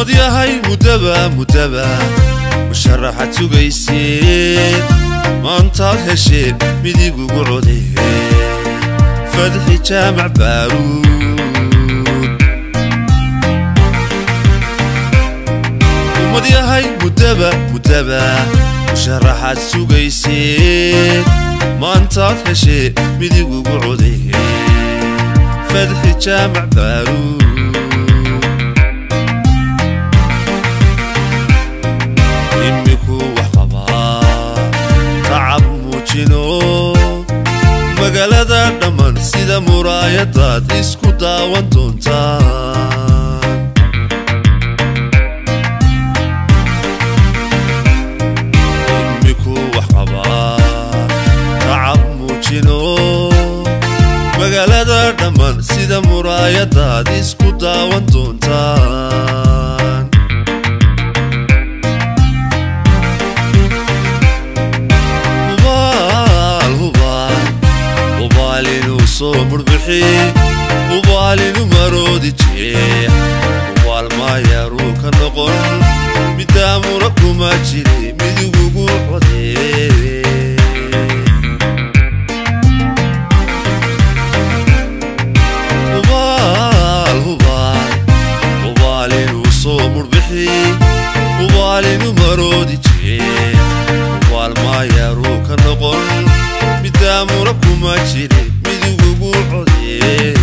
Ummad yahay mudaba mudaba musharaxaad sugayseen maantaad hesheen midigugu codee Fadxi Jaamac Baaruud. Ummad yahay mudaba mudaba musharaxaad sugayseen maantaad hesheen midigugu codee Fadxi Jaamac Baaruud. Immiku wax qabaa tacab muujino magaalada dhammaan sida muraayadaad isku daawan doontaan. Immiku wax qabaa tacab muujino magaalada dhammaan sida muraayadaad isku daawan doontaan. Hubaal hubaal hubaal inuu soo murbixi hubaal inuu maroodi jeex hubaal maayaruu ka noqon midaamura kuma jiri midigugu codee. Hubaal hubaal hubaal inuu soo murbixi hubaal inuu maroodi jeex hubaal maayaruu ka noqon midaamura kuma jiri midigugu codee.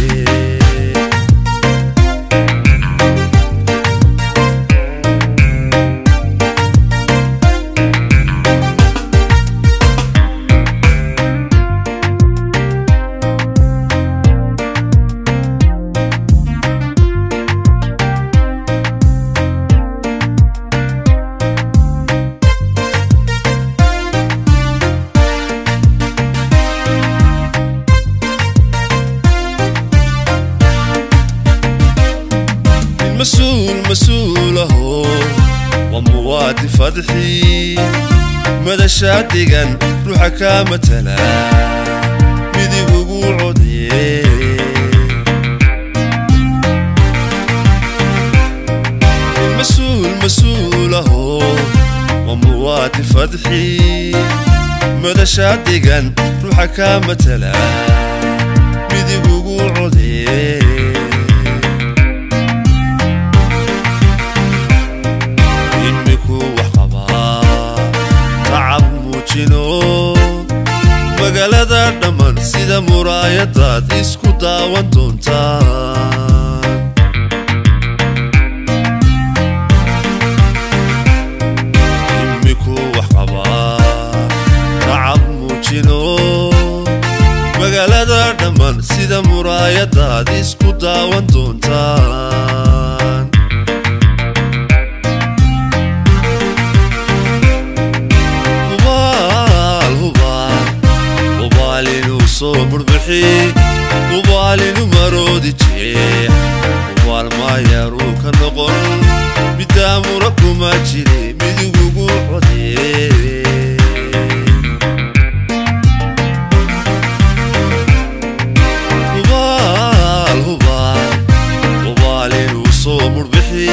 مسؤول مسؤوله ومواد فضحي مدى شادقا روحك مثلا مدي وقوعدي. المسؤول مسؤوله ومواد فضحي مدى شادقا روحك مثلا مدي وقوعدي. Immiku wax qabaa tacab muujino magaalada dhammaan sida muraayadaad isku daawan doontaan. Immiku wax qabaa tacab muujino magaalada dhammaan sida muraayadaad isku daawan doontaan. Hubaal hubaal hubaal inuu soo murbixi hubaal inuu maroodi jeex hubaal maayaruu ka noqon midaamura kuma jiri midigugu codee. Hubaal hubaal hubaal inuu soo murbixi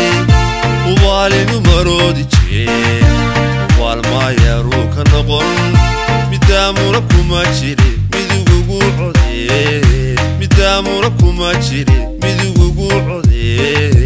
hubaal inuu maroodi jeex hubaal maayaruu ka noqon midaamura kuma jiri midigugu codee midaamura kuma jiri midigugu codee.